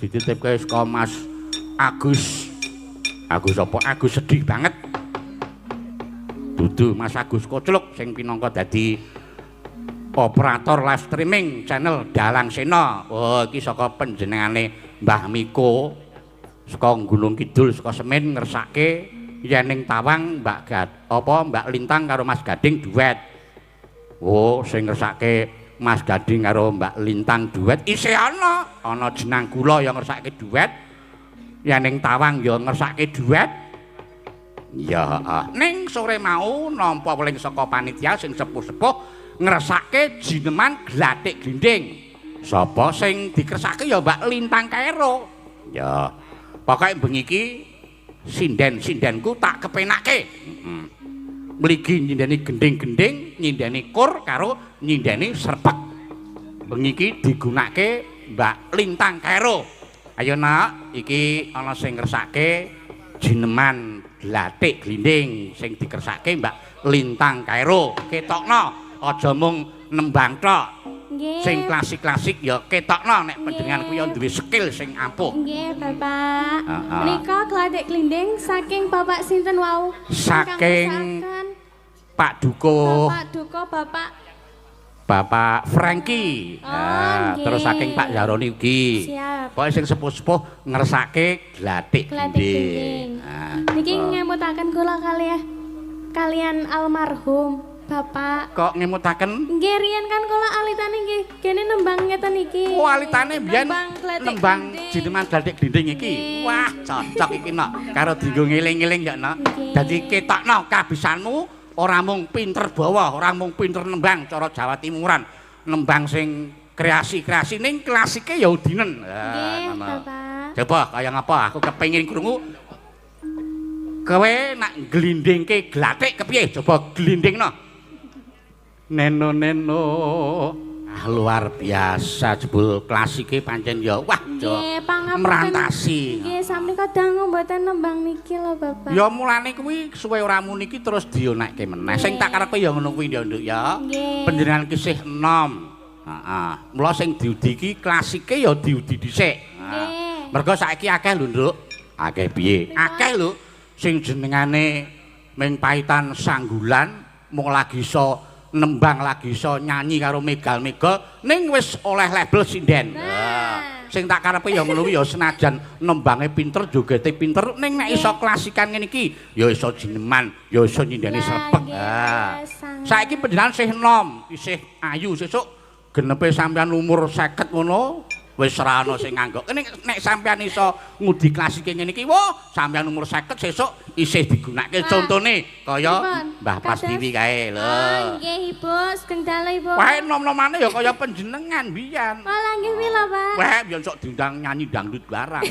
Dititipke saka Mas Agus. Agus apa? Agus sedih banget. Dudu Mas Agus Kocluk sing pinangka dadi operator live streaming channel Dalang Sena. Oh, iki saka panjenengane Mbah Miko saka Gunung Kidul, saka Semin, ngersake yen ning Tawang Mbak Gad apa Mbak Lintang karo Mas Gading duet. Oh, sing ngersake Mas Gading karo Mbak Lintang duet isih ana. Ana jenang kula yang ngersake duet. Yen ning Tawang ya ngersake duet. Ya, heeh. Ning sore mau nampa weling saka panitia sing sepuh-sepuh ngersake jineman glathik glinding. Sapa sing dikersake ya Mbak Lintang Kaero. Ya. Pokoke bengi iki sinden-sindenku tak kepenake. Heeh. Mligi nyindeni gending-gending, nyindeni kur karo nyindeni srepek. Bengi iki digunake Mbak Lintang Kaero. Ayo nak, iki ana sing ngersake jineman glathik glinding sing dikersake Mbak Lintang Kaero. Ketokno, aja mung nembang tok. Nggih. Sing klasik-klasik ya ketokno nek panjenengan kuwi ya duwe skill sing ampuh. Nggih, Bapak. Heeh. Menika glathik glinding saking Bapak sinten wau? Saking Ingkang ngersakaken Pak Dukuh, Bapak Duko, Bapak Bapak Franky. Oh, Nah, nggih. terus saking Pak Zaroni ugi. Siap. Pokoke sing sepuh-sepuh ngersake glathik Glathik glinding. glinding. Nah, Niki ngemutaken kula kalih kalian almarhum Bapak. Kok ngemutaken? Nggih, riyen kan kula alitane nggih kene nembang ngeten iki. Oh, alitane biyen nembang glathik nembang glinding. jineman glathik glinding iki. Nggih. Wah, cocok iki nok karo dienggo ngeling-eling ya nok. Nggih. Dadi ketokno kabisanmu ora mung pinter bawa, ora mung pinter nembang cara Jawa Timuran. Nembang sing kreasi-kreasi ning klasike ya udinen. Nggih, Ngono. Bapak. Coba kaya ngapa aku kepengin krungu kowe nak glindingke glathik kepiye? Coba glindingno. Neno neno. Ah, luar biasa jebul klasike pancen ya. Wah, jo. Nggih, pangapunten. Merantasi. Nggih, sampeyan dangu mboten nembang niki lho, Bapak. Ya mulane kuwi suwe ora muni iki terus dionekke meneh. Sing tak karepe ya ngono kuwi ya, Nduk ya. Nggih. Panjenengan ki isih enom. Heeh. Mula sing diudi iki klasike ya diudi dhisik. Nggih. Mergo saiki akeh lho, Nduk. Akeh piye? Akeh lho sing jenengane ming paitan sanggulan mung lagi iso nembang, lagi iso nyanyi karo megal-megal ning wis oleh label sinden. Nah. Nah, sing tak karepe ya ngono kuwi ya, senajan nembange pinter, jogete pinter, ning nek iso klasikan ngene iki ya iso jineman, ya iso nyindeni Lah, srepek. nggih, Nah. sanget. Saiki panjenengan isih enom, isih ayu, sesuk genepe sampean umur 50 ngono wis ora ana sing nganggok. Nek nek sampean iso ngudi klasike ngene iki, wah, sampean umur 50 sesuk isih digunakake. Wah. Contone kaya Pripun? Mbah Prastiwi kae lho. Oh, nggih, Ibu, sugeng dalu, Ibu. Wae nom-nomane ya kaya panjenengan biyen. Malah nggih mila, Pak. Wah, biyen sok diundang nyanyi dangdut barang.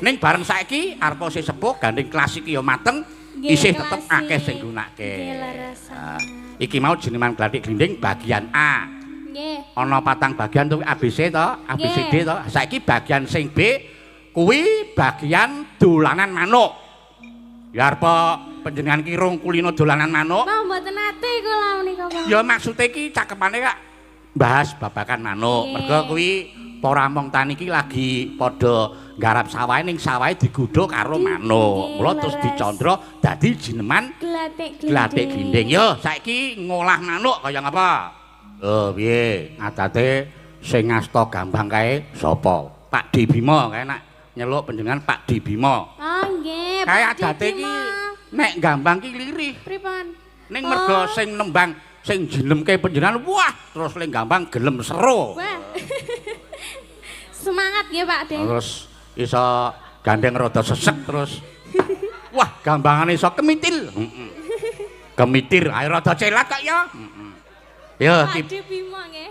Ning bareng saiki arep isih sepuh gandeng klasik ya mateng, Nggih, isih tetep klasik. Akeh sing gunake. Nggih, leres. Nah, iki mau jineman glathik glinding bagian A. Nggih. Ana patang bagian to, A B C to, A B C D to. Saiki bagian sing B kuwi bagian dolanan manuk. Ya arep panjenengan ki rung kulino dolanan manuk. Wah, mboten nate kula menika, Pak. Ya maksude iki cakepane kak bahas babagan manuk. Nggih. Mergo kuwi para among tani iki lagi padha nggarap sawahe, ning sawahe digodhog karo manuk. Nggih, Mula terus leres. dicandra dadi jineman Glathik glinding. Glathik glinding. Yo saiki ngolah manuk kaya ngapa? Lho piye? Adate sing ngasta gambang kae sapa? Pak D Bima kae, nak nyeluk panjenengan Pak D Bima. Oh, nggih. Kae Pak adate iki Bima. Nek gambang ki lirih. Pripun? Ning mergo Oh. sing nembang sing jinemke panjenengan, wah, terus ling gambang gelem seru. Wah. Semangat nggih, Pak De. Terus iso gandeng rada sesek terus wah, gambangane iso kemitil. Heeh. Kemitir, ayo rada celat kok ya. Heeh. Yo Pak ki De Bima nggih.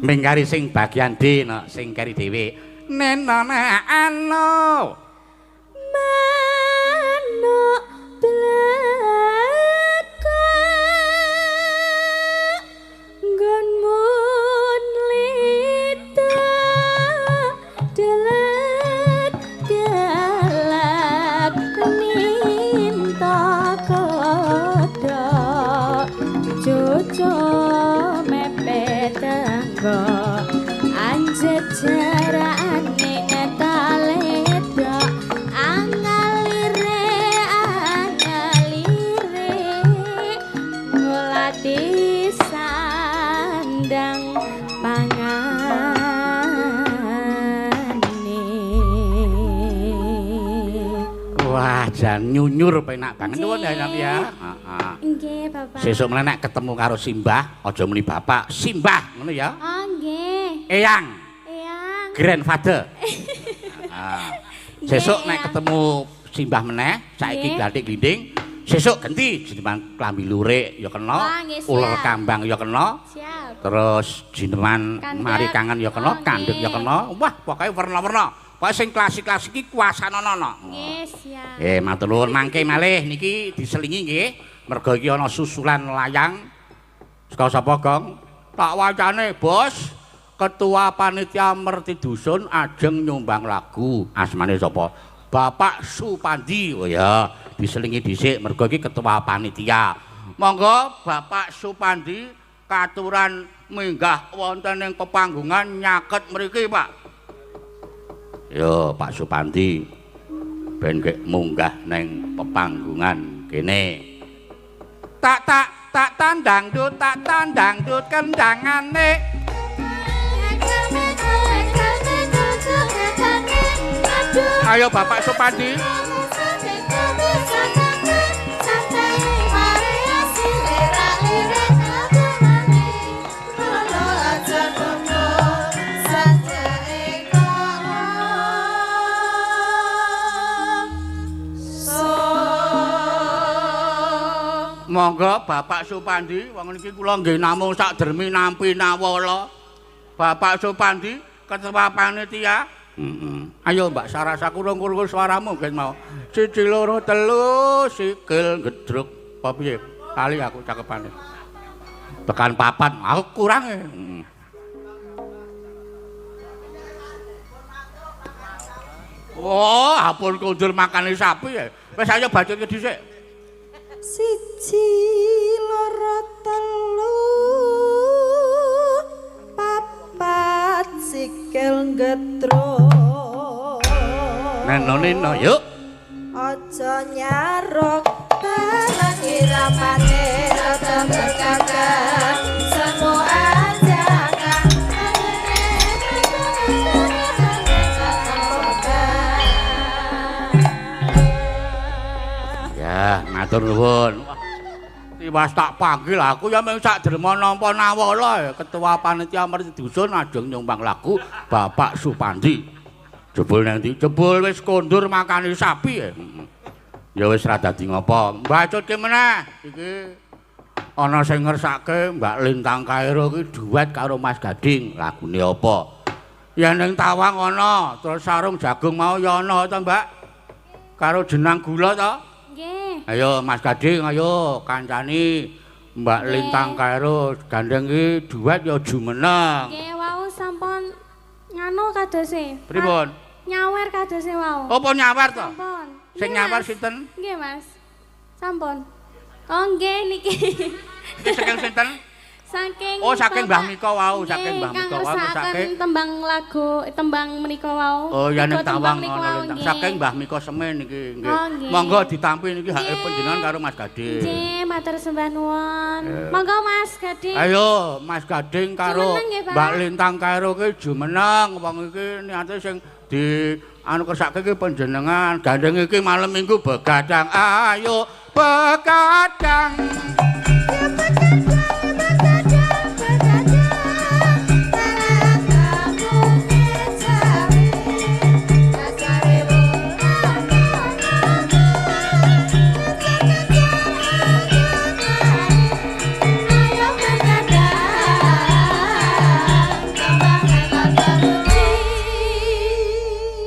Mingkari sing bagian D no, sing kari dhewe. Nenona ano. Manuk blekok nggonmu nlita delek galak minta kodhok cucu mepet tangga anjejak. Wah, jan nyunyur penak banget nuwun ya ya. Heeh. Nggih, Bapak. Sesuk meneh nek ketemu karo Simbah, aja muni bapak, Simbah ngono ya. Oh, nggih. Eyang, Eyang. Grandfather. Heeh. Sesuk nek Eyang. Ketemu Simbah meneh, saiki Nggih. Glathik glinding, sesuk genti jineman klambi lurik ya kena, Wah, nggih, siap. Uler kambang ya kena, Siap. Terus jineman Kandhek. Mari kangen ya kena, Oh, kandhek ya nggih. Kena. Wah, pokoke werna-werna. Pokoke sing klasik-klasik iki kuasana ana. Nggih, siap. Matur nuwun mangke malih niki diselingi nggih. Mergo iki ana susulan layang. Saka sapa, Gong? Tak wacane, Bos. Ketua Panitia Merti Dusun ajeng nyumbang lagu. Asmane sapa? Bapak Supandi. Oh ya, diselingi dhisik mergo iki ketua panitia. Monggo Bapak Supandi katuran minggah wonten ing pepanggungan nyaket mriki, Pak. Yo, Pak Supandi. Ben gek munggah neng pepanggungan kene. Tak tak tak tandang dut tak tandang dut kendangane. Ayo Bapak Supandi. Monggo Bapak Supandi, wong niki kula nggih namung sak dermi nampi nawala. Bapak Supandi, ketua panitia. Heeh. Ayo Mbak Sarasa kurung-kurung suaramu nggih mau. Siji loro telu sikil gedruk. Apa piye? Kali aku cakepane. Tekan papat, aku kurang e. Heeh. Oh, ampun kondur makane sapi ya. Wis ayo bacutke dhisik. Siji loro telu papat sikil gedruk. Neno neno yuk. Aja nyarok barang irapane rada berkakak semua ajakan. Ya, matur nuwun. Wah, tiwas tak panggil aku ya mung sak derma nampa nawala ya. Ketua Panitia Merti Dusun ajeng nyumbang lagu Bapak Supandi. Jebul nang ndi? Jebul wis kondur makani sapi ya. Ya wis ra dadi ngopo. Mbacutke meneh iki. Ana sing ngersake Mbak Lintang Kairo iki duet karo Mas Gading. Lagune apa? Ya ning tawang ana, terus sarung jagung mau ya ana to, Mbak? Karo jenang gula to? Nggih. Ayo Mas Gading, ayo kancani Mbak Nggih. Lintang Kairo gandeng iki duet ya jumeneng. Nggih, wau sampun nganu kadose. Pripun? Nyawer kadose wau. Apa nyawer to? Sampun. Sing Nggih, nyawer Mas. sinten? Nggih, Mas. Sampun. Oh, nggih niki. Iki saking sinten? Saking Oh, saking Mbah Bapak- Miko wau, Nggih, saking Mbah kang Miko wau ngersakaken saking tembang lagu, tembang menika wau. Oh ya ning Tiga tembang tawang niku ana wau, lintang. nggih. Saking Mbah Miko Semen niki nggih. Oh, nggih. Monggo ditampi niki hake Nggih. panjenengan karo Mas Gading. Nggih, matur sembah nuwun. Eh. Monggo Mas Gading. Ayo Mas Gading karo Jumeneng nggih, Pak. Mbak Lintang Kairo ki jumeneng wong iki niate sing di anu kersake ki panjenengan. Gandeng iki malam Minggu begadang. Ayo begadang.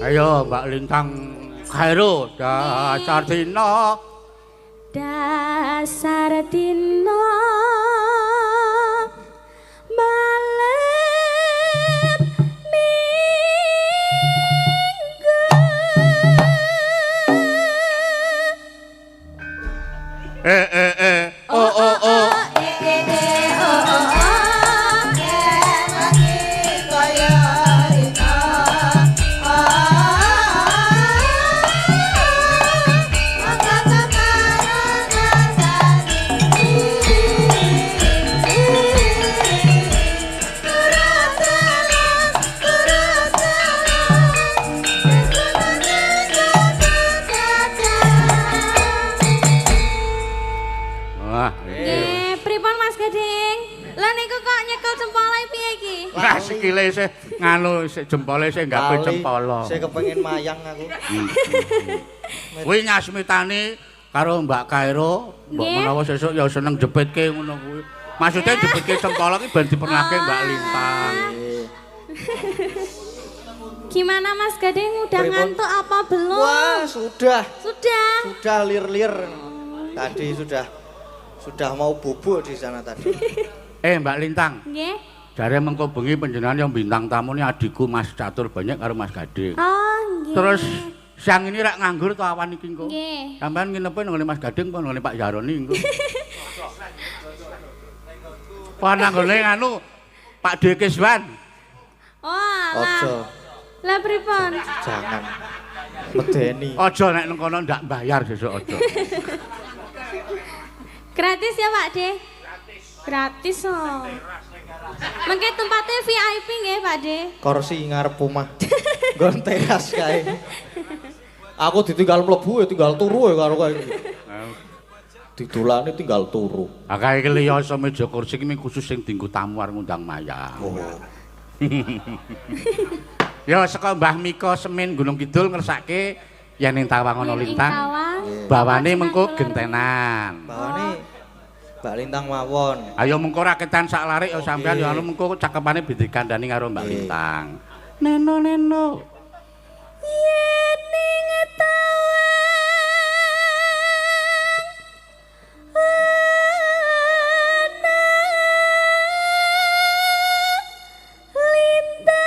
Ayo Mbak Lintang Kairo dasar dina. Dasar dina malam minggu. Eh eh eh oh oh oh. Sikile isih nganu isih jempole isih gawe cempolo. Saya kepengen mayang aku. Kuwi nyasmitani karo Mbak Kairo, mbok menawa sesuk ya seneng jepitke ngono kuwi. Maksudnya jepitke cempolo ki ben dipernahke Mbak Lintang. Gimana Mas Gading, udah ngantuk apa belum? Wah, sudah. Sudah. Sudah lir-lir. Tadi sudah mau bubuk di sana tadi. Mbak Lintang. Nggih. Jare mengko bengi panjenengan yang bintang tamune adikku Mas Catur Banyak karo Mas Gading. Oh, nggih. Terus siang ini rak nganggur to awan iki engko. Nggih. Sampeyan nginepe nang Mas Gading apa nang Pak Jaroni engko? Apa nang nggone nganu Pak D Kiswan? Oh, alah. Ojo. Lah pripun? Jangan. Medeni. Aja nek nang kono ndak bayar sesuk aja. Gratis ya Pak De? Gratis. Gratis oh. Mengke tempatnya VIP nggih Pak De. Kursi ngarep omah. Nggon teras kae. Aku ditinggal mlebu ya tinggal turu ya karo kae. Didolane tinggal turu. Ah kae iki liya iso meja kursi iki khusus sing dienggo tamu arep ngundang mayang. Oh. Ya saka Mbah Miko Semin Gunung Kidul ngersake yen ing tawang ana lintang. Bawane mengko gentenan. Bawane Mbak Lintang mawon. Ayo mengko raketan sak larik ya sampean ya anu mengko cakepane ben dikandani karo Mbak Lintang. Neno neno. Yen ing tawang ana lintang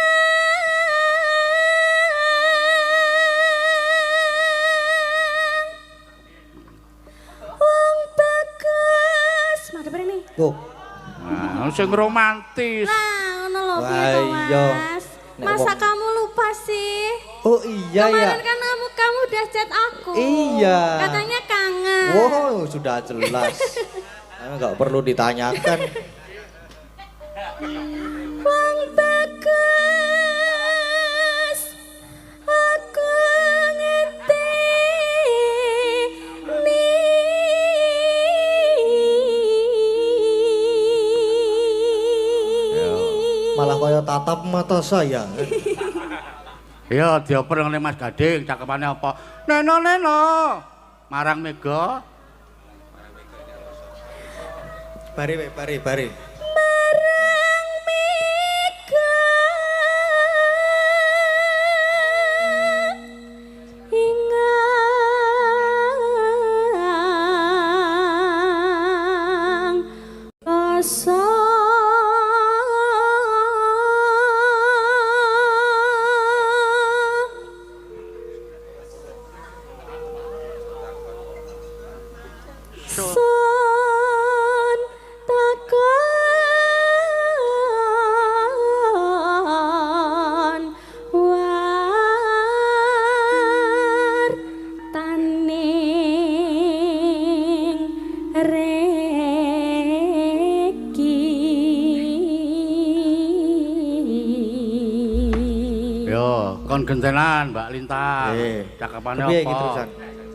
wong bagus. Madhep rene. Oh. Nah, sing romantis. Lah ngono lho piye to, Mas? Masa kamu lupa sih? Oh iya. Kemarin kan kamu udah chat aku. Iya. Katanya kangen. Wow, sudah jelas. Enggak perlu ditanyakan. Wong bagus aku ngenteni. Malah kaya tatap mata saya. Ya dioper ngene Mas Gading, cakepane apa? Neno neno. Marang Mega. Bari bari bari. Marang Mega. Ingang rasa sun takon war taning reki. Yo, kon gentenan Mbak Lintang. Cakepane apa?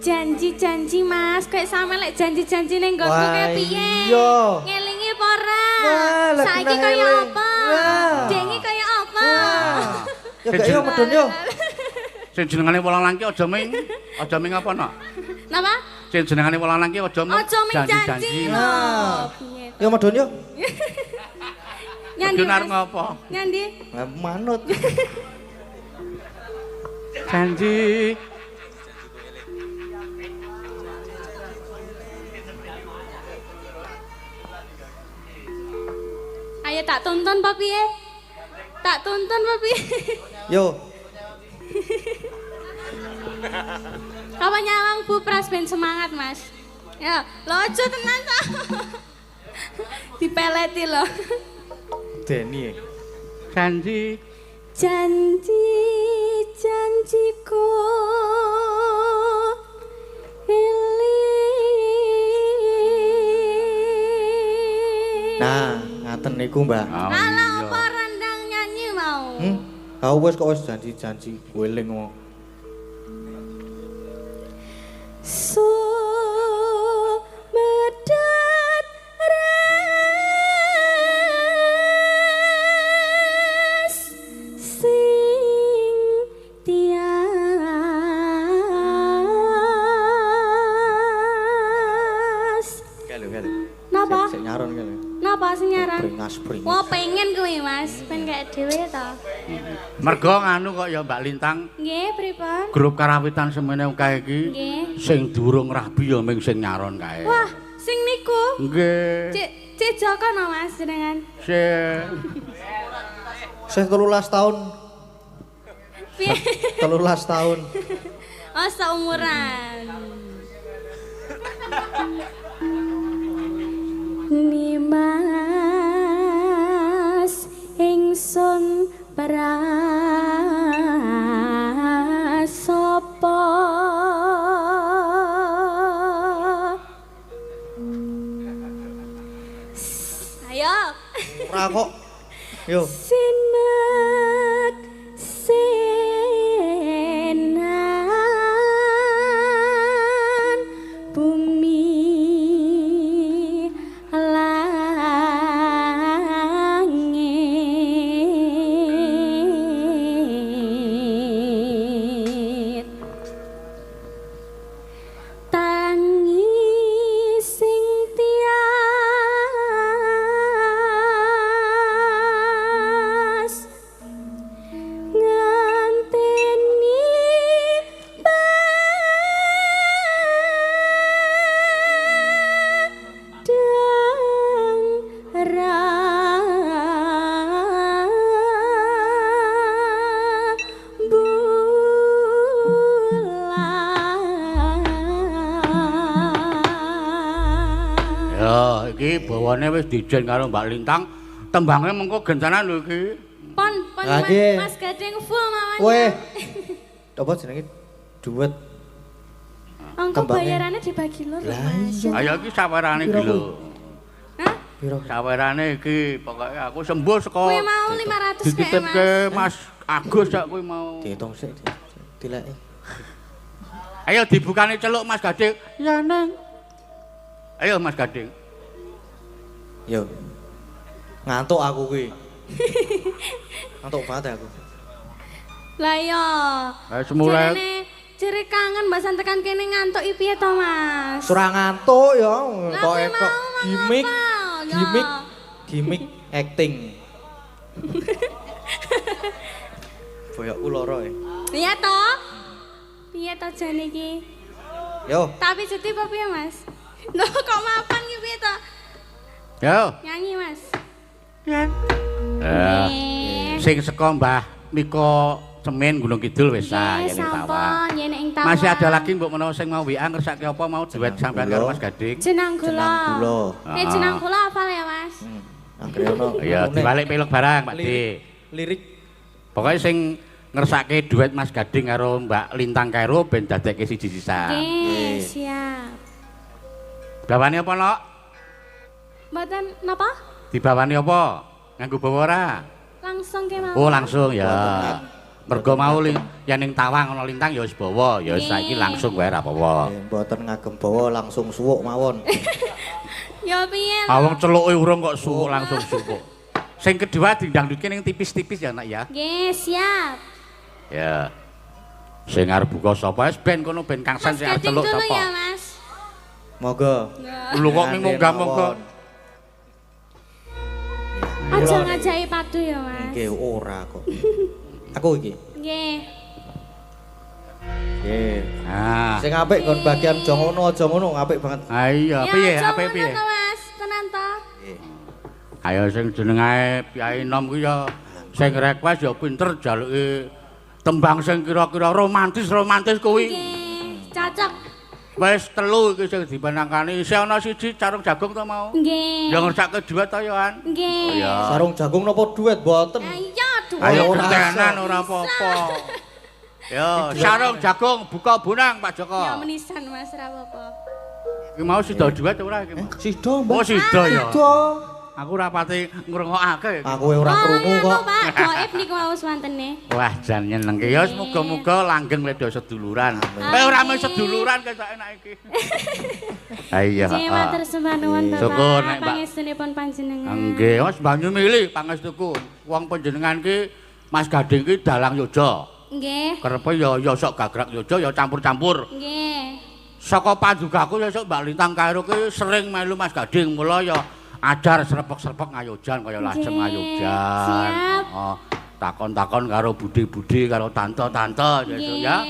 Janji-janji Mas, kayak sampe lek janji-janji ning nggonku kayak piye? Ngelingi apa ora? Saiki kaya apa? Dengi kaya apa? Ya gak yo medun yo. Sing jenengane welang langki aja ming apa nok? Napa? Sing jenengane welang langki aja ming janji-janji. Yo medun yo. Nyandi arep ngopo? Nyandi. Manut. Janji. Ayo tak tonton apa piye? Tak tonton apa piye? Yo. Kapan nyawang Bu Pras ben semangat, Mas. Ya, lo aja tenan ta. Dipeleti lho. Deni. Janji. Janji janjiku eling. Nah, ngaten niku, Mbah. Alah apa rendang nyanyi mau? Aku wis kok wis janji-janji eling kok. Sumedat res nyaron kene. Napa sing nyaron? Bringas-bringas. Wah, pengen kuwi, Mas. Pengen kayak dhewe to. Mergo nganu kok ya Mbak Lintang. Nggih, pripun? Grup karawitan semene kae iki. Nggih. Sing durung rabi ya ming sing nyaron kae. Wah, sing niku. Nggih. Cek Joko no Mas jenengan. Sing 13 tahun. Piye? 13 tahun. Oh, seumuran. Nimas ingsun prasapa ayo ora kok yo sinek senan bumi langit tangi sing tias ngenteni padang rembulan. Ya, iki bawane wis dijen karo Mbak Lintang. Tembange mengko gentenan lho iki. Pon, pon Lah, nggih. Mas Gading full mawon. Weh. Apa jenenge duet? Angko Tembangnya. bayarannya dibagi loro, Lah, Mas. iya. Ayo iki sawerane iki Piro lho. Hah? Piro? Sawerane iki pokoke aku sembuh saka Kuwi mau 500 kae, dititipke Mas. Mas Agus sak kuwi mau. Dihitung sik, dileki. Ayo dibukane celuk Mas Gading. Ya neng. Ayo Mas Gading. Yo. Ngantuk aku kuwi. Ngantuk banget aku. Lah iya. Lah semula Jere kangen Mbak San tekan kene ngantuk iki piye to, Mas? Surah ngantuk ya, Lah, kok kuwi etok mau ngomong gimmick, apa? Ya. gimmick, gimmick acting. Boyokku loro ya. Iya toh? Piye to jane iki? Yo, Tapi cuti apa piye, Mas? Loh kok mapan ki piye to? Yo. Nyanyi, Mas. Ya. Nggih. Sing saka Mbah Miko Semen Gunung Kidul wis ah Nggih, yen tawang. sampun yen ing tawang. Masih ada lagi mbok menawa sing mau WA ngersake apa mau duet sampean karo Mas Gading. Jenang gula. Jenang gula. Eh jenang gula hafal ya, Mas? Anggere ono. Iya, anune. dibalik pelok barang, Pak D. Lirik. Pokoke sing ngersake duet Mas Gading karo Mbak Lintang Kairo ben dadekke siji sisan. Nggih, siap. Bawane apa, Nok? Mboten napa? Dibawani apa? Nganggo bawa ora? Langsung kemawon. Oh, langsung ya. Mergo mau yen ning tawang ana lintang ya wis bawa, ya saiki langsung wae ora apa-apa. Mboten ngagem bawa langsung suwuk mawon. Ya piye? Ah wong celuke urung kok suwuk langsung suwuk. Sing kedua dindangdutke ning tipis-tipis ya, Nak ya. Nggih, siap. Ya. Sing arep buka sapa wis ben kono ben Kangsan Mas sing arep Gading celuk dulu sapa. ya, Mas. Monggo. Lho kok munggah-munggah. Aja ngajaki padu ya, Mas. Nggih ora kok. Aku iki. Nggih. Nggih. Ah. Sing apik kon bagian aja ngono, aja ngono, apik banget. Ah iya, Ya, piye aja apik ngono piye? to, Mas. Tenan to. Nggih. Ayo sing jenenge Kyai Nom kuwi ya sing request ya pinter jaluke tembang sing kira-kira romantis-romantis kuwi. Nggih, cocok. Wis telu iki sing dipenangkani. Isih ana siji sarung jagung to mau. Nggih. Ya ngersake duet to ya, An. Nggih. Oh iya. Sarung jagung napa duet mboten? Ayo duet. Ayo Ora gentenan iso. ora apa-apa. Yo, sarung jagung buka bonang Pak Joko. Ya menisan Mas ra apa-apa. Iki mau sida duet ora iki? Sida, Mbak. Oh, sida ya. Sida. Aku ora pati ngrungokake. Aku ora krungu Oh, kok. Pak, gaib niku wau swantene. Wah, jan nyenengke. Ya muga-muga langgeng ledo seduluran. Eh ora mung seduluran ketok enak iki. Ha iya. Nggih, matur sembah nuwun Bapak. Syukur nek Mbak. Pangestunipun panjenengan. Nggih, wis banyu milih pangestuku. Wong panjenengan ki Mas Gading ki dalang yoja. Nggih. Kerepe ya ya sok gagrak yoja ya campur-campur. Nggih. Saka pandugaku ya sok Mbak Lintang Kairo ki sering melu Mas Gading mula ya Ajar srepek-srepek ngayojan kaya lajeng ngayojan. Siap. Heeh. Takon-takon karo budhe-budhe karo tante-tante sesuk ya.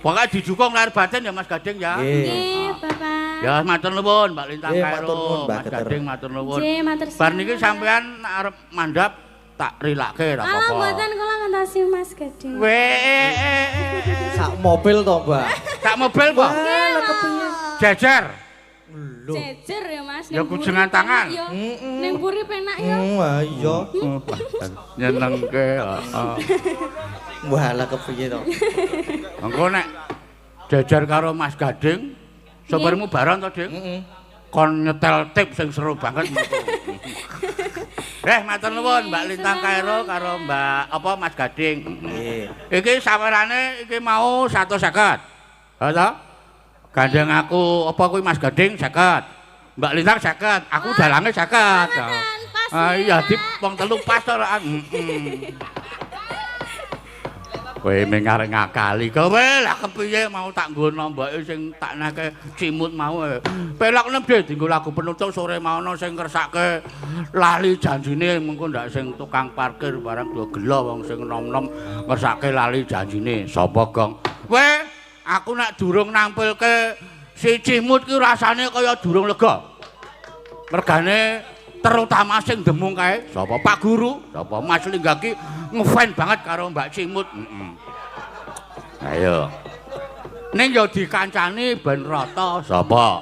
Pokoke didukung lahir batin ya Mas Gading ya. Nggih, Bapak. Ya matur nuwun Mbak Lintang karo Mas Gading matur nuwun. Nggih, matur suwun. Bar niki sampean arep mandhap tak rilake ra apa-apa. Alah mboten kula ngentasi Mas Gading. Sak mobil to, Mbak? Sak mobil, Mbak. Jejer. Lho. Jejer ya Mas. Ya kujengan tangan. Ning mburi penak ya. Iya. Nyenengke, heeh. Wah, lah kepiye to? Engko nek jejer karo Mas Gading, sopirmu bareng to, Ding? Heeh. Kon nyetel tip sing seru banget. Matur nuwun Mbak Lintang Kairo karo Mbak apa Mas Gading. Nggih. Iki sawerane iki mau 150. Ha to? Gandeng aku apa kuwi Mas Gading 50. Mbak Lintang 50, aku dalange 50. Ah iya di wong telu pas to ora. Heeh. Kowe mengarep ngakali kowe lah kepiye mau tak nggo nomboke sing tak nake cimut mau. Pelok nembe dienggo lagu penutup sore mau ana sing ngersake lali janjine mengko ndak sing tukang parkir barang do gelo wong sing nom-nom ngersake lali janjine. Sapa gong? Kowe aku nek durung nampilke si cimut ki rasane kaya durung lega. Mergane terutama sing demung kae sapa Pak Guru, sapa Mas Lingga ki ngefan banget karo Mbak Cimut. Heeh. Ayo. Ning ya dikancani ben rata sapa?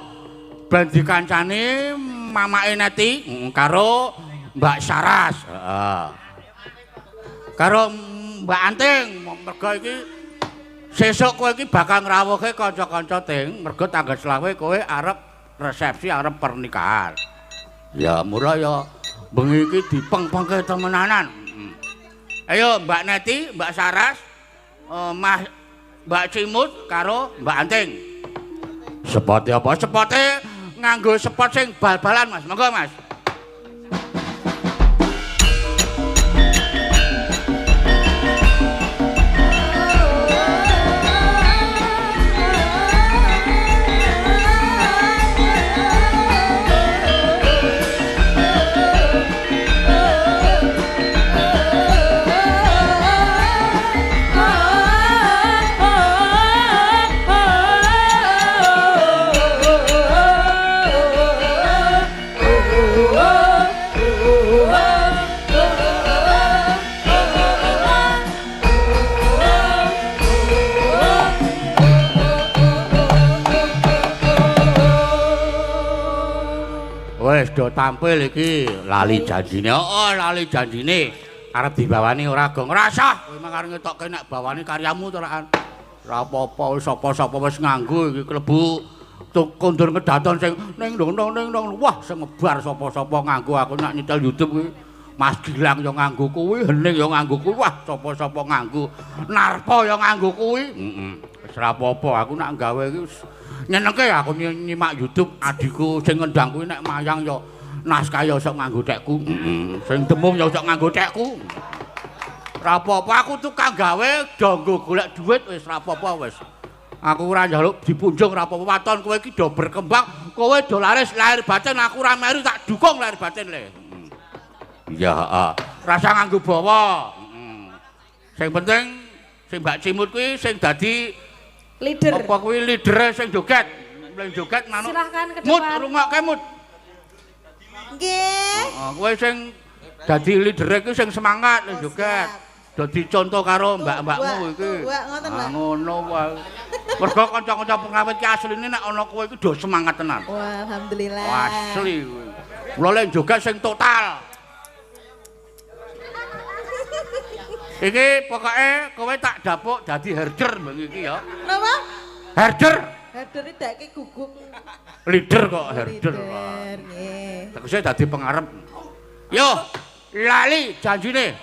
Ben dikancani mamake Neti karo Mbak Saras. Heeh. Karo Mbak Anting, mergo iki sesuk kowe iki bakal ngrawuhke kanca-kanca Ting, mergo tanggal 25 kowe arep resepsi, arep pernikahan. Ya murah ya bengi iki dipeng-pengke temenanan. Ayo Mbak Neti, Mbak Saras, Mas Mbak Cimut karo Mbak Anting. Sepote apa? Sepote nganggo sepot sing bal-balan, Mas. Monggo, Mas. Wis do tampil iki lali janjine. Oh, lali janjine. Arep dibawani ora gong. Ora sah. Kowe mung arep ngetokke nek bawani karyamu to ora. Ora apa-apa wis sapa-sapa wis nganggo iki klebu kondur kedaton sing ning dong ning dong. Wah, semebar sapa-sapa nganggo aku nek nyetel YouTube kuwi. Mas Gilang yo nganggo kuwi, Hening yo nganggo kuwi. Wah, sapa-sapa nganggo. Narpa yo nganggo kuwi. Heeh. Wis ora apa-apa aku nek gawe iki nyenengke aku nyimak YouTube adikku sing ngendang kuwi nek mayang yo naskah yo sok nganggo tekku. Sing demung yo sok nganggo tekku. Ora apa-apa aku tukang gawe do nggo golek dhuwit wis ora apa-apa wis. Aku ora njaluk dipunjung ora apa-apa waton kowe iki do berkembang, kowe do laris lahir batin aku ora melu tak dukung lahir batin le. Iya, heeh. Rasa nganggo bawa. Sing penting sing Mbak Cimut kuwi sing dadi leader. Apa kuwi leadere sing joget? Sing joget manuk. Silahkan ke depan. Mut rungokke mut. Nggih. Heeh, kowe sing dadi leadere kuwi sing semangat ning joget. Dadi contoh karo mbak-mbakmu iki. Ngoten, ngono wae. Mergo kanca-kanca pengawet ki asline nek ana kowe iki do semangat tenan. Wah, alhamdulillah. Asli kuwi. Mula lek joget sing total. Iki pokoke kowe tak dapuk dadi herder bengi iki ya. Napa? Herder. Herder iki dake guguk. Leader kok herder. Leader nggih. Tegese dadi pengarep. Yo, lali janjine.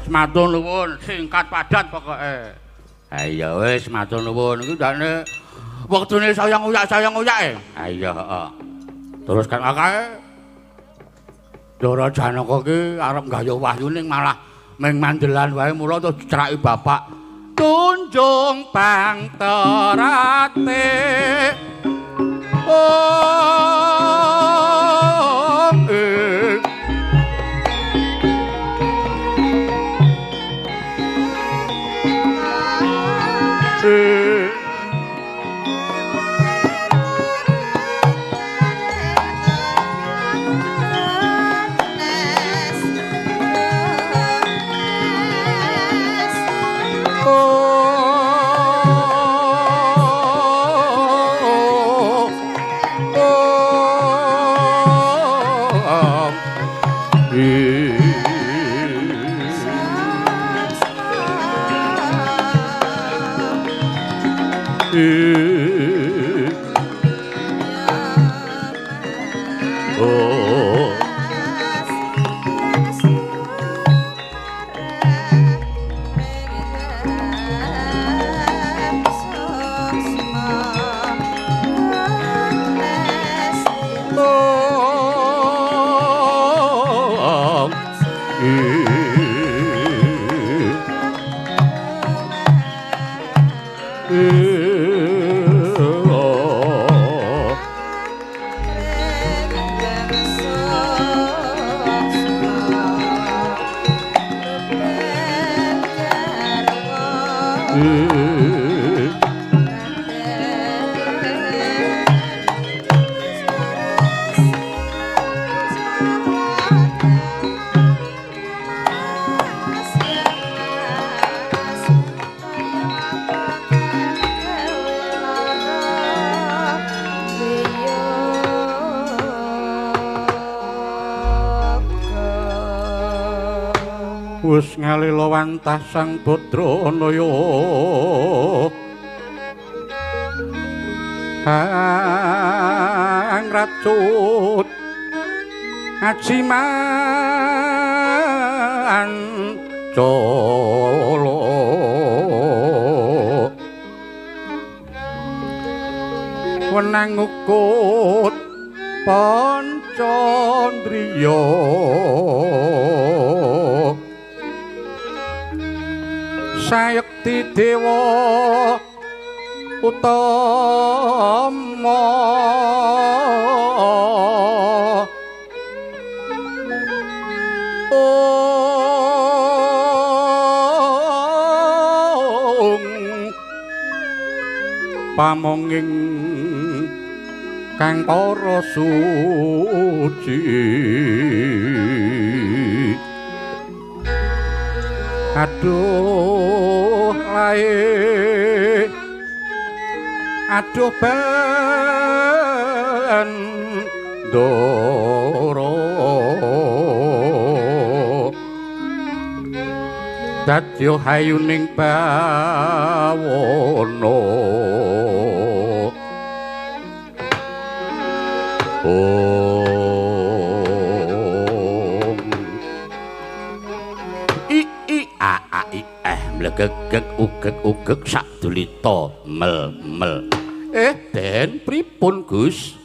Wis matur nuwun, singkat padat pokoke. Ha iya wis matur nuwun iki jane wektune sayang uyak e. Ha iya heeh. Terus kan akeh Ndara Janaka ki arep nggayuh wahyu ning malah ming mandelan wae mula terus diceraki bapak. Tunjung pangterate om ing Wis ngalila wantah sang putra naya hang racut ajiman colo wenang ukut pancandriya sayekti dewa utama ong pamonging kang para suci. Aduh lae aduh bendoro dadya hayuning bawana. Om I I A A I eh mlegegeg ugeg ugeg sadulita mel mel. Den pripun Gus?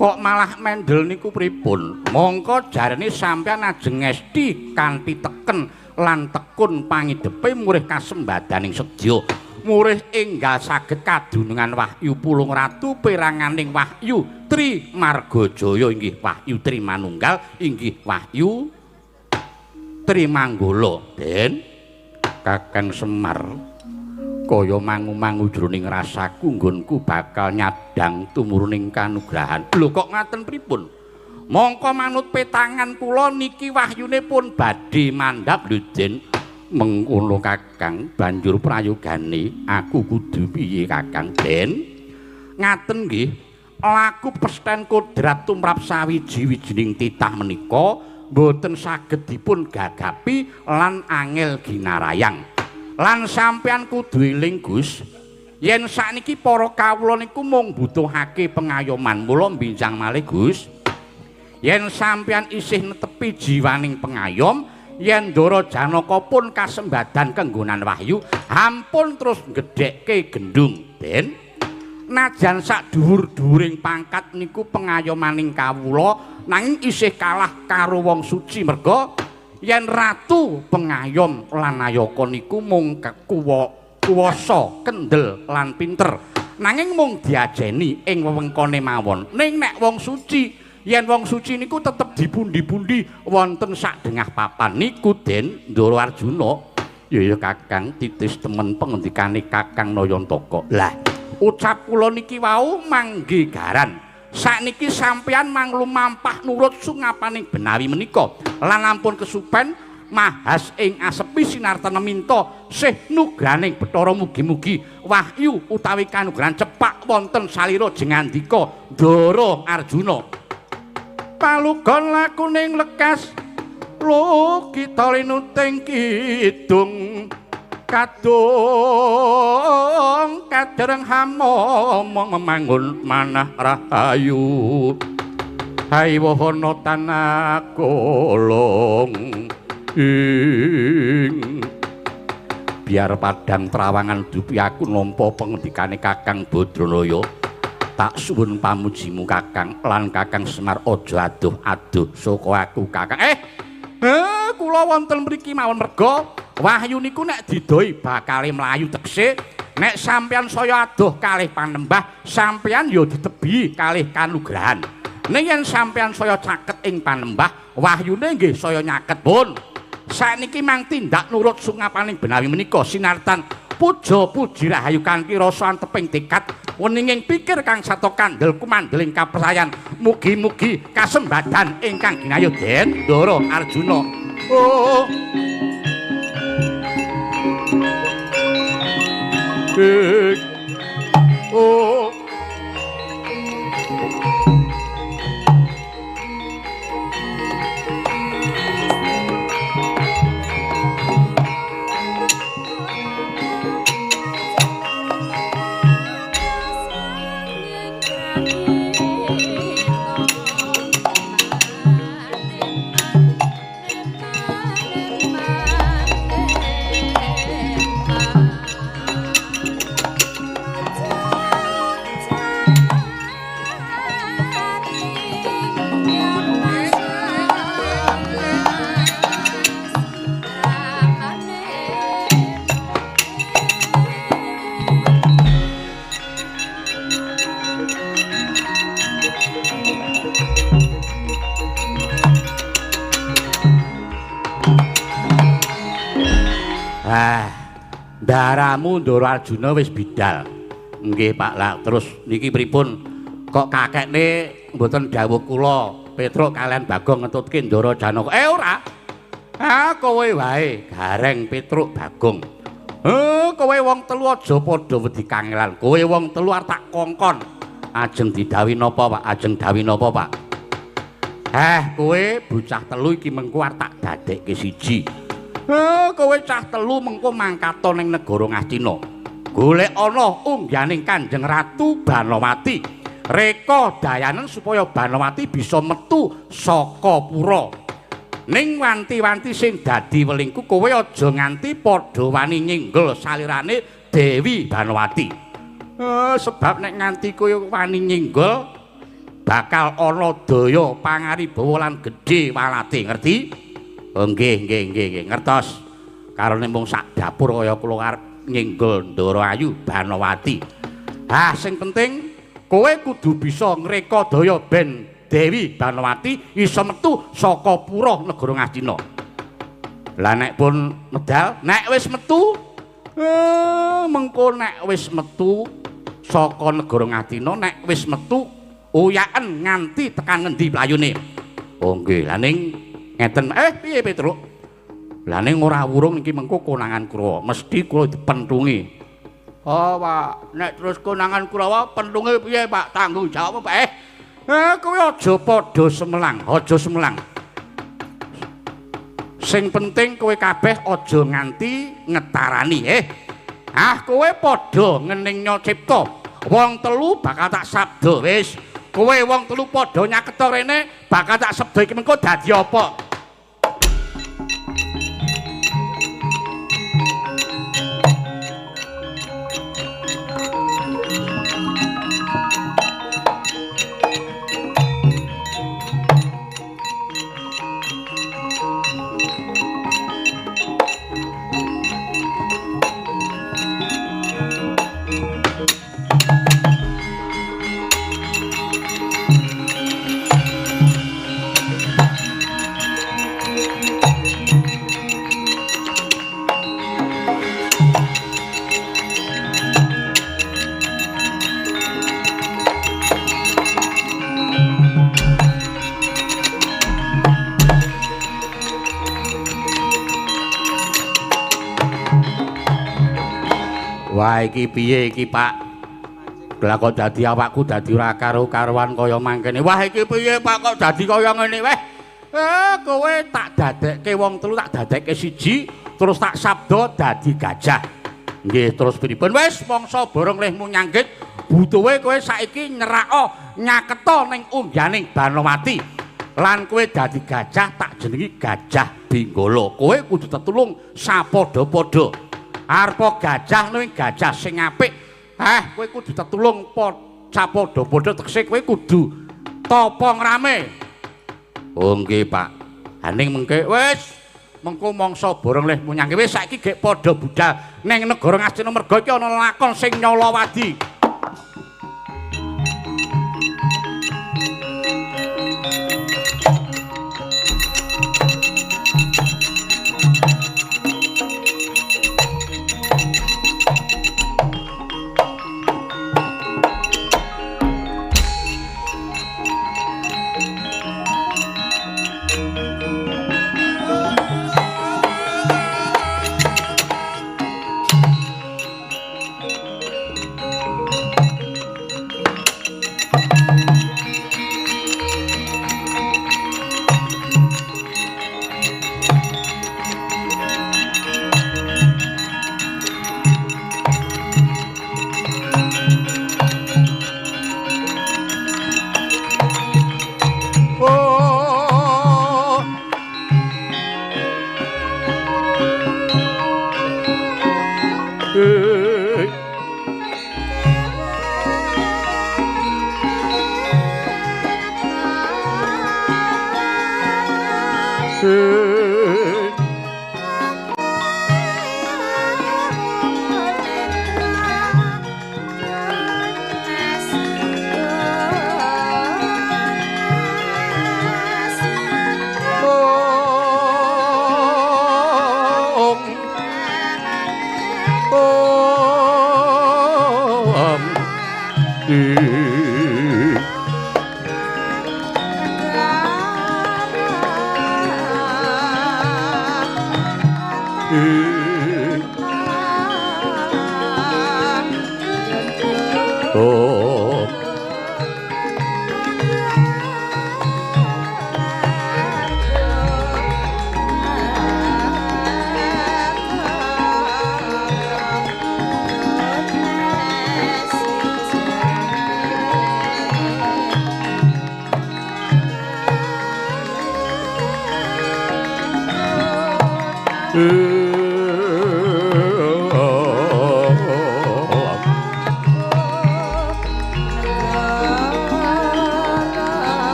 Kok malah mendel niku pripun? Mongko jarene sampeyan ajeng ngesti kanthi teken lan tekun pangidepe murih kasembadaning sedya. Murih enggal saged kadunungan wahyu Pulung Ratu peranganing wahyu Tri Margajaya inggih wahyu Tri Manunggal inggih wahyu Tri Manggala. Den Kakang Semar kaya mangu-mangu jroning rasaku nggonku bakal nyadang tumuruning kanugrahan. Lho kok ngaten pripun? Mongko manut petangan kula niki wahyune pun badhe mandhap lho Den. Mengkono Kakang banjur prayogane aku kudu piye Kakang Den? Ngaten nggih, laku pesten kodrat tumrap sawiji-wijining titah menika mboten saged dipun gagapi lan angel ginarayang. Lan sampeyan kudu eling Gus, yen sakniki para kawula niku mung butuhake pengayoman. Mula mbinjang malih Gus, yen sampeyan isih netepi jiwaning pengayom, yen Ndara Janaka pun kasembadan kenggonan wahyu, ampun terus ngedhekke gendung. Den najan sak dhuwur-dhuwuring pangkat niku pengayomaning kawula nanging isih kalah karo wong suci merga yen ratu pengayom lan nayaka niku mung kekuwa kuwasa, kendel lan pinter. Nanging mung diajeni ing wewengkone mawon. Ning nek wong suci, yen wong suci niku tetep dipundi-pundi wonten sak dengah papan niku Den Ndara Arjuna. Ya ya Kakang, titis temen pengendikane Kakang Nayantaka. Lah, ucap kula niki wau manggi garan. Sakniki sampeyan manglumampah nurut sungapaning benawi menika lan ampun kesupen mahas ing asepi sinartana minta sih nugraning Bathara mugi-mugi wahyu utawi kanugrahan cepak wonten salira jengandika Ndara Arjuna. Palugon lakuning lekas lukita linuting kidung kadung kadereng hamomong memangun manah rahayu hai wohono tanah kolong ing biar padang trawangan dupi aku nampa pengendikane Kakang Badranaya. Tak suwun pamujimu Kakang lan Kakang Semar aja aduh-aduh saka aku Kakang. Kula wonten mriki mawon merga wahyu niku nek didoi bakale mlayu tegese nek sampeyan saya adoh kalih panembah sampeyan ya ditebihi kalih kanugrahan. Ning yen sampeyan saya caket ing panembah wahyune nggih saya nyaket pun. Sakniki mang tindak nurut sungapaning benawi menika sinartan puja puji rahayu kanthi rasa anteping tekad weninging pikir kang sato kandel kumandeling kapercayan mugi-mugi kasembadan ingkang ginayu Den Ndara Arjuna. Oh. Oh. Daramu Ndara Arjuna wis bidal. Nggih Pak. Lah terus niki pripun? Kok kakekne mboten dawuh kula Petruk kalian Bagong ngetutke Ndara Janaka? Ora. Ah kowe wae Gareng Petruk Bagong. Kowe wong telu aja padha wedi kangelan. Kowe wong telu arep tak kongkon. Ajeng didhawuhi napa Pak? Ajeng dawuhi napa Pak? Kowe bocah telu iki mengko arep tak dadekke siji. Kowe cah telu mengko mangkata ning negara Ngastina. Golek ana ungganing Kanjeng Ratu Banowati. Reka dayanen supaya Banowati bisa metu saka pura. Ning wanti-wanti sing dadi welingku kowe aja nganti padha wani nyinggol salirane Dewi Banowati. Sebab nek nganti kowe wani nyinggol bakal ana daya pangaribawa lan gedhe walate, ngerti? Oh, nggih nggih nggih nggih ngertos. Karone mung sak dapur kaya kula arep nyinggol Ndara Ayu Banowati. Ah sing penting kowe kudu bisa ngreka daya ben Dewi Banowati iso metu saka pura negara Ngastina. Lah nek pun medal, nek wis metu mengko nek wis metu saka negara Ngastina, nek wis metu uyaken nganti tekan ngendi playune. Oh nggih, lah ning ngeten, piye Petruk? Lah ning ora wurung iki mengko konangan Kurawa, mesti kula dipentungi. Oh, Pak, nek terus konangan Kurawa pentunge piye, Pak? Tanggung jawab, Pak. Kowe aja padha semelang, aja semelang. Sing penting kowe kabeh aja nganti ngetarani, Ah, kowe padha ngeningnya cipta. Wong telu bakal tak sabda wis. Kowe wong telu padha nyaketa rene, bakal tak sabda iki mengko dadi apa? Wah iki piye iki Pak? Lah kok dadi awakku dadi ora karo-karuan kaya mangkene. Wah iki piye Pak kok dadi kaya ngene weh? Kowe tak dadekke wong telu, tak dadekke siji, terus tak sabda dadi gajah. Nggih, terus pripun? Wis mangsa borong lehmu nyanggit, butuhe kowe saiki nyerako nyaketa ning ungganing Banowati. Lan kowe dadi gajah tak jenengi Gajah Benggala. Kowe kudu tetulung sapadha-padha. Arepa gajah ning gajah sing apik. Kowe kudu tetulung sapadha-padha tegese kowe kudu tapa ngrame. Oh nggih, Pak. Haning mengke wis mengko mangsa borong lehmu nyangke wis saiki gek padha budal ning negara Ngastina merga iki ana lakon sing nyalawadi.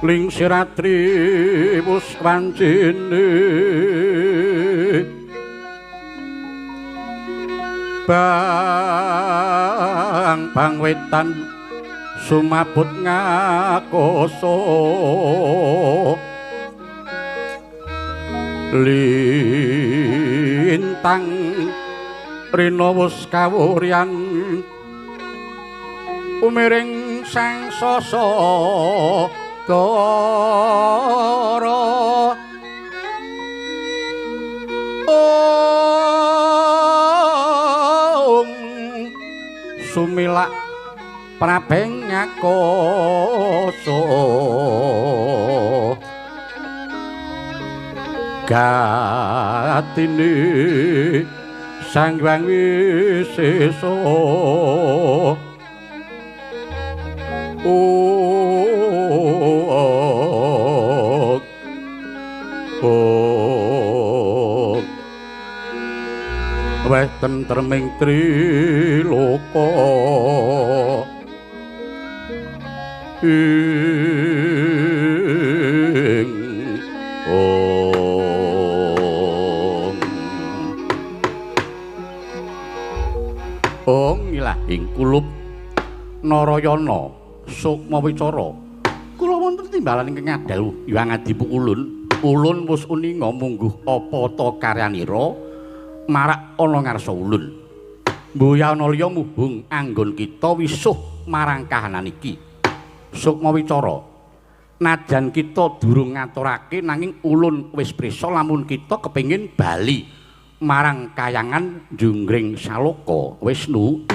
Lingsiratri wus wancine bang bang wetan sumabut ngakoso lintang rina wus kawuryan umiring sang sasa Dara Om sumilak prabeng ngakoso gatine Sang Hyang Wisesa. Weh tentreming triloka ing om. ing kulup Narayana Sukma Wicara. Kula wonten timbalan ingkang ngadhawuh Hyang Adi Pukulun. Ulun wis uninga mungguh apa ta karyanira marak ana ngarsa ulun. Mboyana liya mubung anggon kita wisuh marang kahanan iki. Sukma Wicara, najan kita durung ngaturake nanging ulun wis prisa lamun kita kepengin bali marang kayangan Junggring Saloka Wisnu.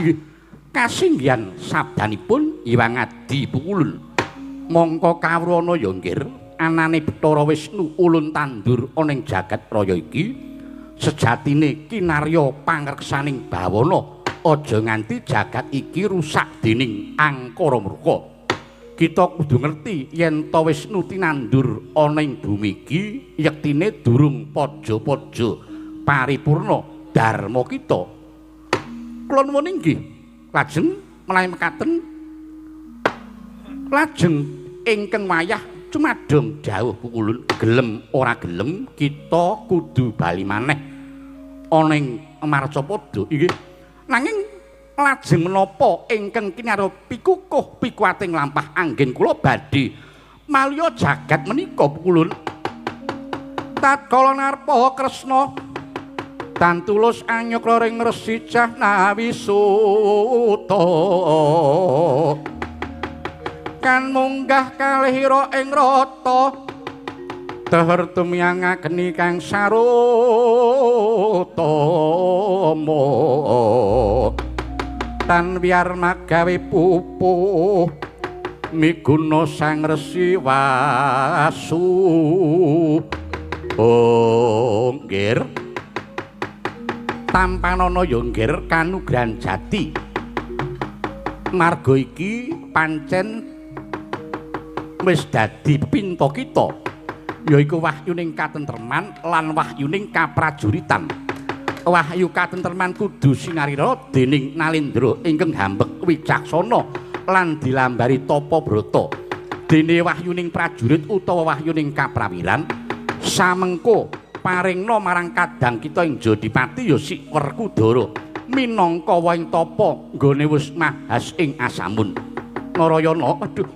Kasinggihan sabdanipun Hyang Adi Pukulun. Mongko kawruhana ya nggir anane Bathara Wisnu ulun tandur ana ing jagat raya iki sejatine kinarya pangreksaning bawana aja nganti jagat iki rusak dening angkara murka. Kita kudu ngerti yen ta Wisnu tinandur ana ing bumi iki yektine durung paja-paja paripurna dharma kita. Kula nuwun inggih lajeng menawi mekaten lajeng ingkang wayah cumadong dawuh Pukulun, gelem ora gelem kita kudu bali maneh ana ing Marcapada inggih. Nanging lajeng menapa ingkang kinarya pikukuh pikuwating lampah anggen kula badhe malya jagat menika Pukulun. Tatkala narpa Kresna tan tulus anyakra ring Resi Jahnawi Suta kan munggah kalihira ing rata teher tumyang agni kang sarutama tan wiyar magawe pupuh miguna Sang Resi Wasu. Oh nggir, tampanana ya nggir kanugrahan jati. Marga iki pancen wis dadi pinta kita, yaiku wahyuning katentreman lan wahyuning kaprajuritan. Wahyu katentreman kudu sinarira dening Nalendra ingkang hambek wicaksana lan dilambari tapa brata. Dene wahyuning prajurit utawa wahyuning kaprawiran samengko paringna marang kadang kita ing Jodipati ya si Werkudara minangka wahing tapa nggone wis mahas ing asamun. Narayana, aduh,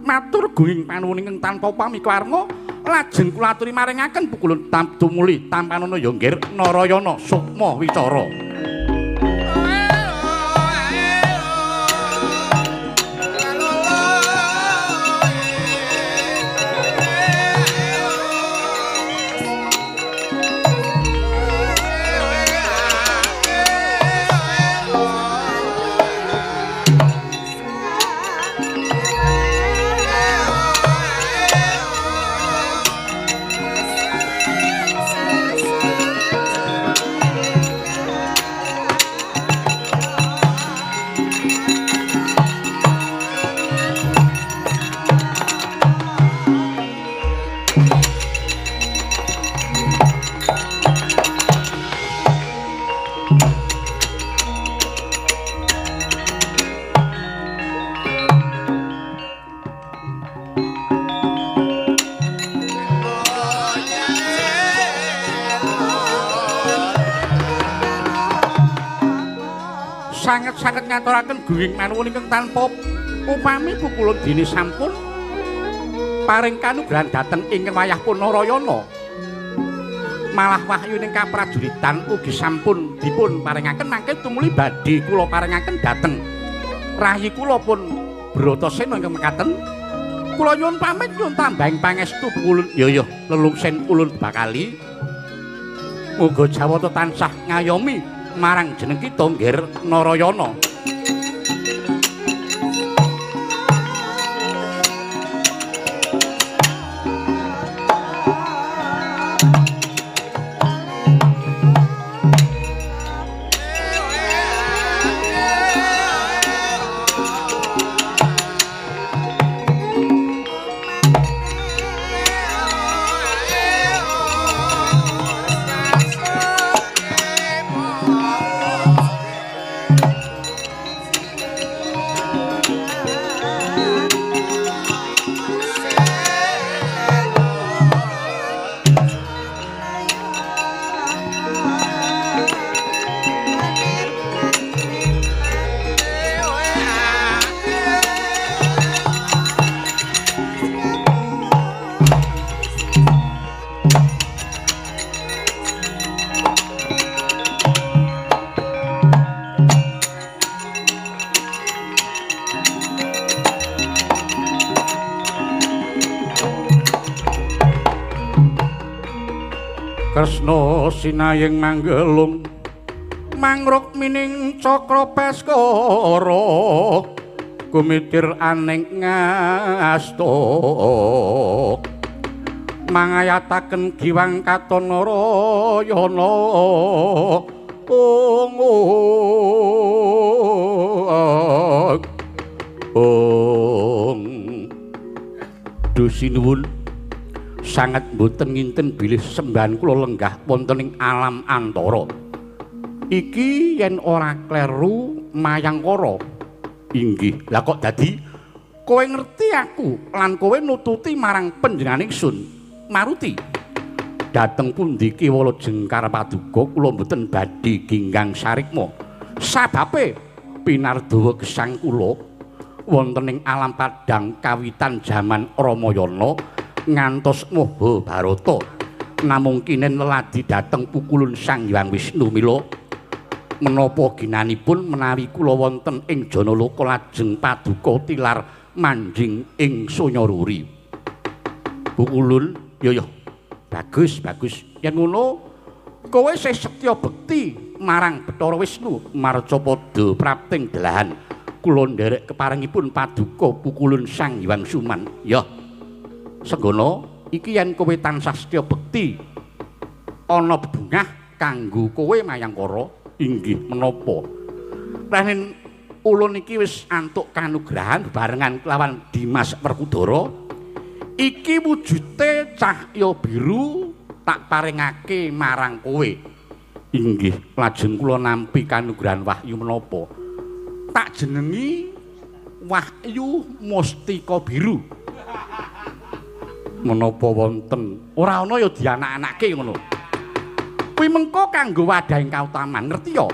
matur gunging panuwun ingkang tanpa upami kwarma lajeng kula aturi maringaken Pukulun tumuli tampanana ya nggir Narayana Sukma Wicara. Sanget-sanget ngaturaken gunging panuwun ingkang tanpa upami Pukulun dene sampun paring kanugrahan dhateng ingkang wayah pun Narayana. Malah wahyuning kaprajuritan ugi sampun dipun paringaken mangke tumuli badhe kula paringaken dhateng rayi kula pun Bratasena ingkang mekaten. Kula nyuwun pamit nyuwun tambahing pangestu Pukulun. Ya ya lelungsen ulun bakali. Muga Jawata tansah ngayomi marang jeneng kita nggir Narayana. Kresna sinayeng manggelung mangrukmining cakra baskara gumitir aning ngasta mangayataken giwang katon Narayana ong ong dusinuwun sanget mboten nginten bilih sembahan kula lenggah wonten ing alam antara iki yen ora kleru Mayangkara inggih. Lah kok dadi kowe ngerti aku lan kowe nututi marang panjenengan ingsun Maruti dhateng pundi kewala jengkar paduka kula mboten badhe ginggang sarikma sababe pinardawa gesang kula wonten ing alam padhang kawitan jaman Ramayana ngantos Mahabharata namung kinen leladi dhateng pukulun Sang Hyang Wisnu. Mila menapa ginanipun menawi kula wonten ing Janaloka lajeng paduka tilar manjing ing Sanyaruri. Pukulun yo yo bagus bagus yen ngono kowe isih setya bekti marang Bathara Wisnu marca padha prapting delahan kula nderek keparengipun paduka pukulun Sang Hyang Suman. Ya Senggana iki yen kowe tansah setya bekti ana bebungah kanggo kowe Mayangkara. Inggih menapa ranin ulun iki wis antuk kanugrahan bebarengan kelawan Dimas Werkudara iki wujude cahya biru tak paringake marang kowe. Inggih lajeng kula nampi kanugrahan wahyu menapa tak jenengi Wahyu Mustika Biru. Menapa wonten ora ana ya dianak-anake ngono kuwi mengko kanggo wadhahing kautaman ngerti ya.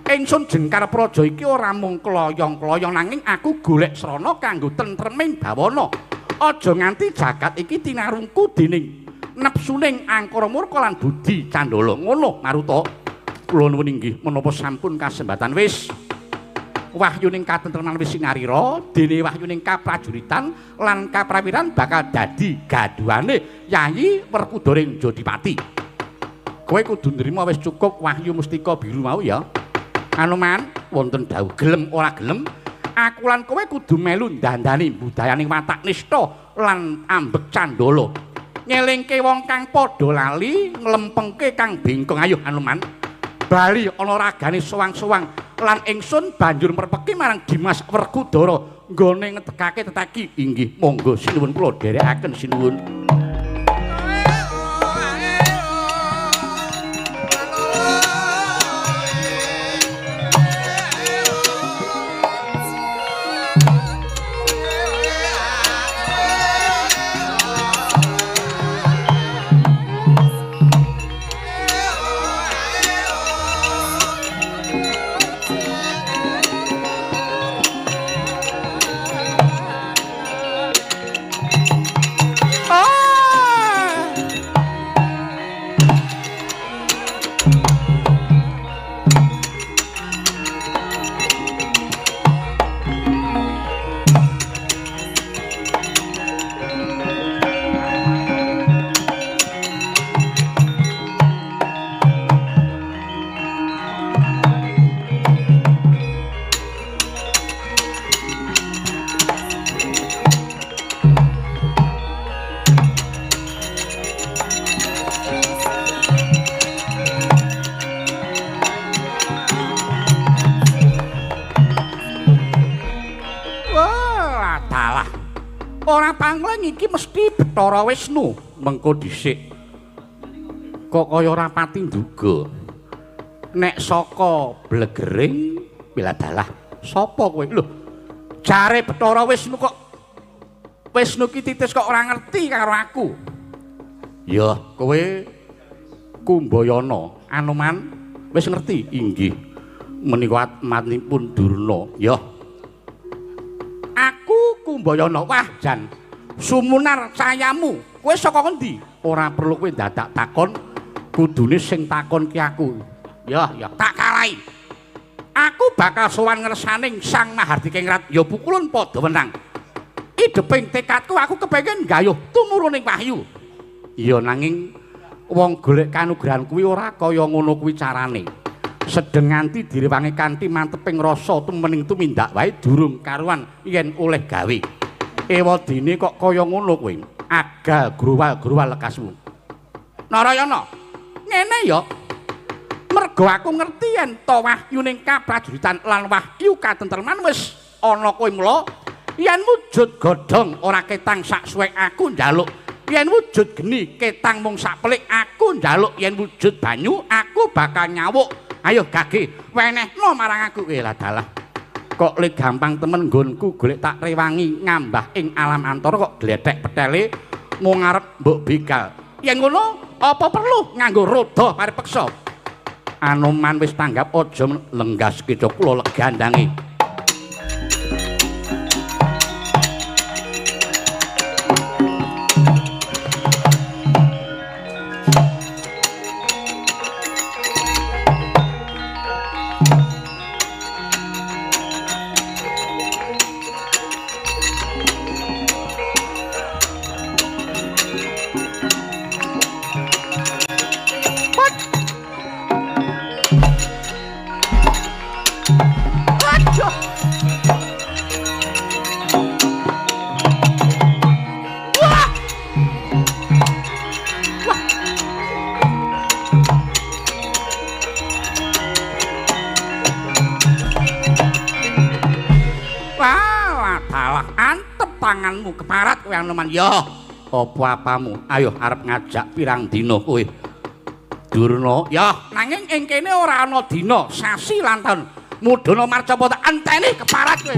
Ingsun Jengkar Praja iki ora mung kloyong-kloyong nanging aku golek srana kanggo tentreming bawana. Aja nganti jagat iki tinarungku dening nepsuning angkara murka lan budi candala. Ngono Maruta. Kula nuwun inggih menapa sampun kasembatan wis wahyuning katentreman wis sinarira dene wahyuning kaprajuritan lan kaprawiran bakal dadi gaduhane Yayi Werkudara ing Jodipati. Kowe kudu nrima wis cukup wahyu mustika biru mau ya. Anoman wonten dawuh gelem ora gelem aku lan kowe kudu melu ndandani budayaning watak nista lan ambek candala. Ngelingke wong kang padha lali, nglempengke kang bengkong. Ayo Anoman. Bali ana ragane sowang-sowang lan ingsun banjur merpeki marang Dimas Werkudara nggone ngedekake teteki. Inggih monggo sinuwun kula dherekaken sinuwun. Iki mesti Bathara Wisnu mengko dhisik kok kaya ora pati nduga nek saka blegering wiladalah sapa kowe lho jare Bathara Wisnu kok Wisnu ki titis kok ora ngerti karo aku ya kowe Kumbayana Anoman wis ngerti inggih menika atmanipun Durna ya aku Kumbayana wah jan sumunar cayamu kowe saka ngendi ora perlu kowe dadak takon kudune sing takon ki aku ya ya tak kalahi aku bakal sowan ngersaning Sang Mahardika Rat ya pukulun padha wenang ideping tekadku aku kepengin gayuh tumuruning wahyu iya nanging Wong golek kanugrahan kuwi ora kaya ngono kuwi carane. Sedeng nganti direwangi kanthi manteping rasa tumening tumindak wae durung karuan yen oleh gawe. Ewadene kok kaya ngono kuwi. Agal gruwal-gruwal lekasmu. Narayana, ngene ya. Mergo aku ngerti yen to wahyuning kaprajuritan lan wahyu katentreman wis ana kowe mula yen wujud godhong ora ketang sak suwek aku njaluk, yen wujud geni ketang mung sak pelik aku njaluk, yen wujud banyu aku bakal nyawuk. Ayo gage wenehno marang aku. Lah dalah kok le gampang temen nggonku golek tak rewangi ngambah ing alam antara kok gledhek petele mung arep mbok begal. Yen ngono apa perlu nganggo roda paripeksa? Anoman wis tanggap aja lenggas keca kula legandange. Tanganmu keparat kowe Anoman. Ya, apa-apamu? Ayo arep ngajak pirang dina kowe. Durna, ya, nanging ing kene ora ana dina, sasi lan taun. Mudhana marcapa tak enteni keparat kowe.